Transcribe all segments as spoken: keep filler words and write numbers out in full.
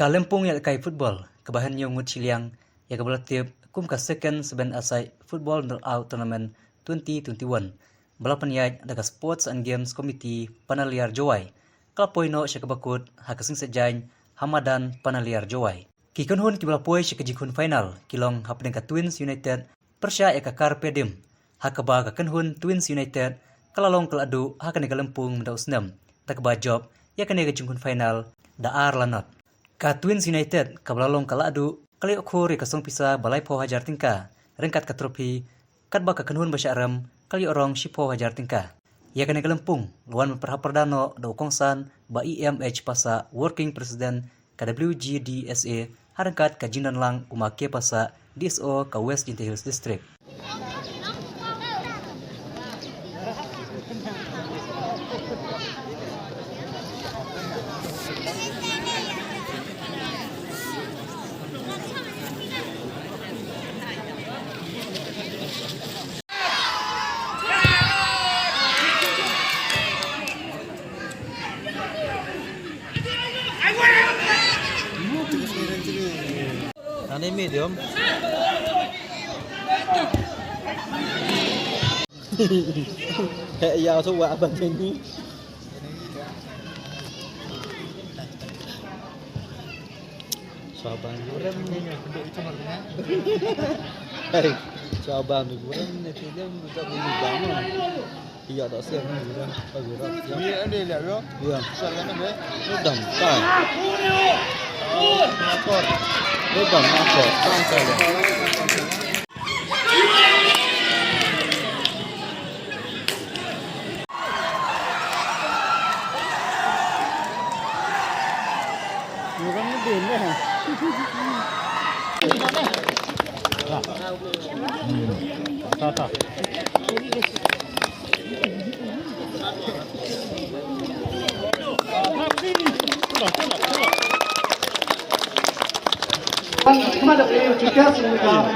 Ka lympung ïalehkai football kaba hynñiew ngut shiliang, ïa kaba la tip kum ka Second Seven-a-side Football Knockout Tournament twenty twenty-one, ba la pynïaid da ka Sports and Games Committee Panaliar Jowai, ka la poi noh sha kaba kut ha ka Sing Saitjaiñ ha madan Panaliar Jowai. Ki kynhun kiba la poi sha ka jingkhun final ki long hapdeng ka Twins United pyrshah ïa ka Carpe Diem, ha kaba ka kynhun Twins United ka la long ka la duh ha kane ka lympung mynta u snem, da kaba jop ïa kane ka jingkhun final da ar la not. Ka Twins United kaba la long ka la duh ka la ïoh khur ïa ka song pisa ba laiphew hajar tyngka ryngkat ka trophy, katba ka kynhun ba shah rem ka la ïoh rong shiphew hajar tyngka. Ïa kane ka lympung la wan pyrhap pyrda noh da u kongsan Bah E M H Passah, Working President ka W G D S A, ha ryngkat ka jingdon lang u Ma K Passah, D S O ka West Jaintia Hills District. Nang ni medium. Heh, ïa, tu wak abang ni. Sabang gurem ni. Hei, sabang gurem ni, film buka bulu bama. Iya, tak siap ni, gurem. Apa gurem? Ini ada lihat, bro. Iya. Salah kan, bro? Redam, tak. Redam, apa? Tak, tak. Come on, come on, come on.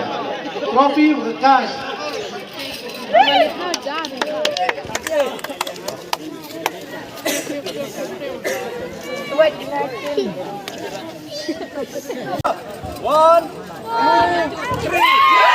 Trophy with the cash. One, two, three.